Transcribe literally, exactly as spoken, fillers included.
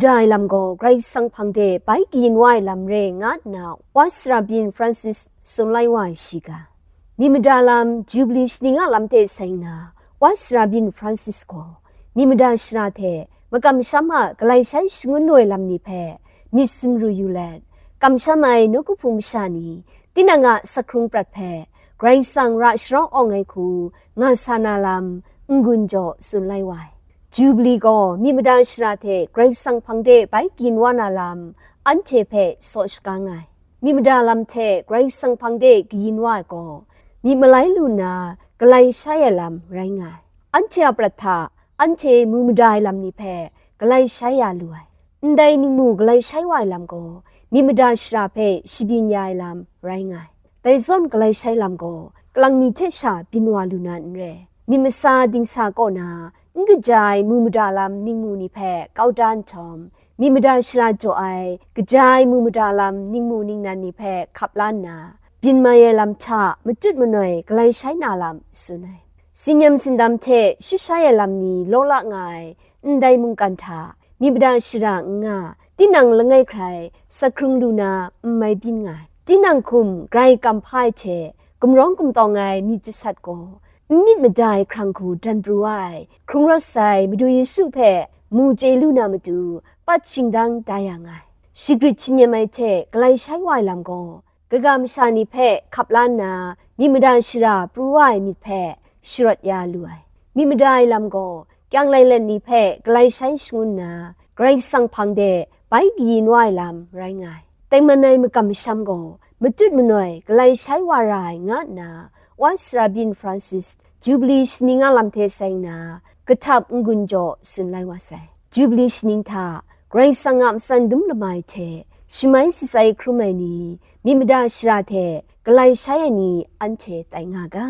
Mada ai lam gaw Karai Kasang hpang de bai kayin wa ai lam re nga nna, Wa sara byin Francis tsun lai wa ai shiga. Myit mada lam Jubili shaning a lam hte seng nna, Wa sara byin Francis gaw myit mada shara hte makam masham a galai shai shangun lu ai lam ni hpe myit sumru yu let, kamsham ai nawku hpung masha ni tinang a sakhkrung prat hpe Karai Kasang ra sharau awng ai hku nga sa na lam n-gun jaw tsun lai wa ai. Jubili gaw myit mada shara hte Karai Kasang hpang de bai kayin wa na lam anhte hpe saw shaga nga ai. Myit mada lam hte Karai Kasang hpang de kayin wa ai gaw, myit malai lu nna galai shai ai lam rai nga ai. Anhte a prat hta anhte mu mada ai lam ni hpe galai shai ya lu ai. Ndai ningmu galai shai wa ai lam gaw, myit mada shara hpe shabyin ya ai lam rai nga ai. Dai zawn galai shai lam gaw, kalang mi hte sha byin wa lu na n re. Myit masa dingsa kaw na n kaja ai mu mada lam ningmu ni hpe kau da nhtawm, myit mada shara jaw ai, kaja ai mu mada lam ningmu ningnan ni hpe hkap la nna, byin mai ai lam hta matut manoi galai shai na lam tsun ai. Tsin-yam tsindam hte shut shai ai lam ni law la nga ai ndai mungkan hta, myit mada shara n nga, tinang langai hkrai sakhkrung lu na n mai byin nga ai. Tinang hkum grai kam hpa ai hte gumrawng gumtawng ai myit jasat gaw, n myit mada ai hkrang hku dan pru wa ai, hkrung rawt sai Madu Yesu hpe mu chye lu na matu, pat shingdang da ya nga ai. Shagrit shin-yen ai hte galai shai wa ai lam gaw, kaga masha ni hpe hkap la nna, myit mada shara pru wa ai myit hpe sharawt ya lu ai. Myit mada ai lam gaw, kyang lailen ni hpe galai shai shangun nna, Karai Kasang hpang de bai kayin wa ai lam rai nga ai. Tengman ai makam masham gaw, matut manoi galai shai wa ra ai, nga nna, Wa sara byin Francis Jubili shaning a lam hte seng nna, kahtap n-gun jaw tsun lai wa sai. Jubili shaning hta Karai Kasang a matsan dum lamai hte shamai shatsai hkrum ai ni, myit mada shara hte galai shai ai ni anhte tai nga ga.